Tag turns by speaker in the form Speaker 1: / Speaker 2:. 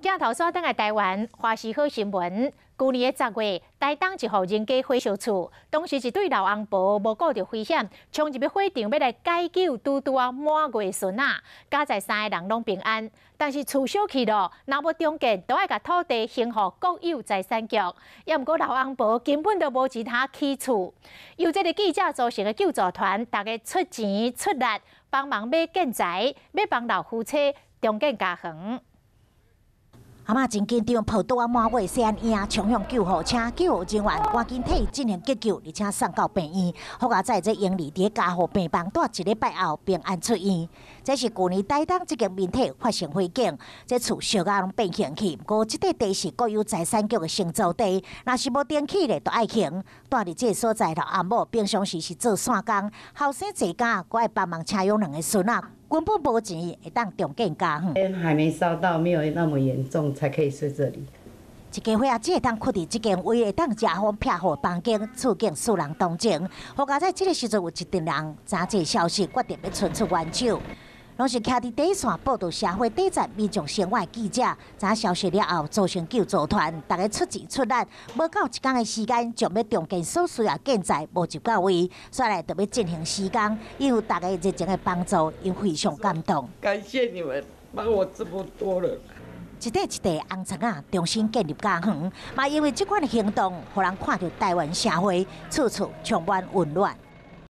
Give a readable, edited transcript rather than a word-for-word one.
Speaker 1: 鏡頭轉轉來台灣，華視好新聞。舊年的10月，台東一戶人家火燒厝，當時一對老翁婆無顧著危險，衝入去火場欲來解救拄拄仔滿月孫仔，佳哉三個人攏平安。但是厝燒去囉，若欲重建，都愛共土地還予國有財產局。也毋過老翁婆根本就無錢通起厝，由這个記者組成的救助團，大家出錢出力幫忙買建材，欲幫老夫妻重建家園。
Speaker 2: 阿嬤真緊張，抱拄仔滿月細漢嬰，衝向救護車，救護人員趕緊替伊進行急救，而且送到病院。好佳哉這嬰兒佇加護病房蹛一禮拜後平安出院。這是舊年台東這間民宅發生火警，這厝燒甲攏變形去。毋過這塊地是國有財產局的承租地，若是無登記咧，就愛還。蹛佇這个所在，老阿母平常時是做散工，後生濟工，閣愛幫忙請養兩个孫仔。根本無錢會當重建家園。
Speaker 3: 還沒燒到，沒有那麼嚴重，才可以睡這裡。
Speaker 2: 一家伙仔只會當睏佇這間唯一會當遮風避雨房間，處境使人同情。好佳哉這个時陣有一陣人知這个消息，決定欲伸出援手。攏是徛佇第一線報導社會底層民眾生活的記者，知消息了後，組成救助團，大家出錢出力，無夠一工的時間，將欲重建所需要建材募集到位，煞來就欲進行施工。因為大家熱情的幫助，𪜶非常感動。
Speaker 4: 感謝你們幫我這麼多了。
Speaker 2: 一塊一塊紅床仔重新建立家園，嘛因為這款的行動，予人看著台灣社會處處充滿溫暖。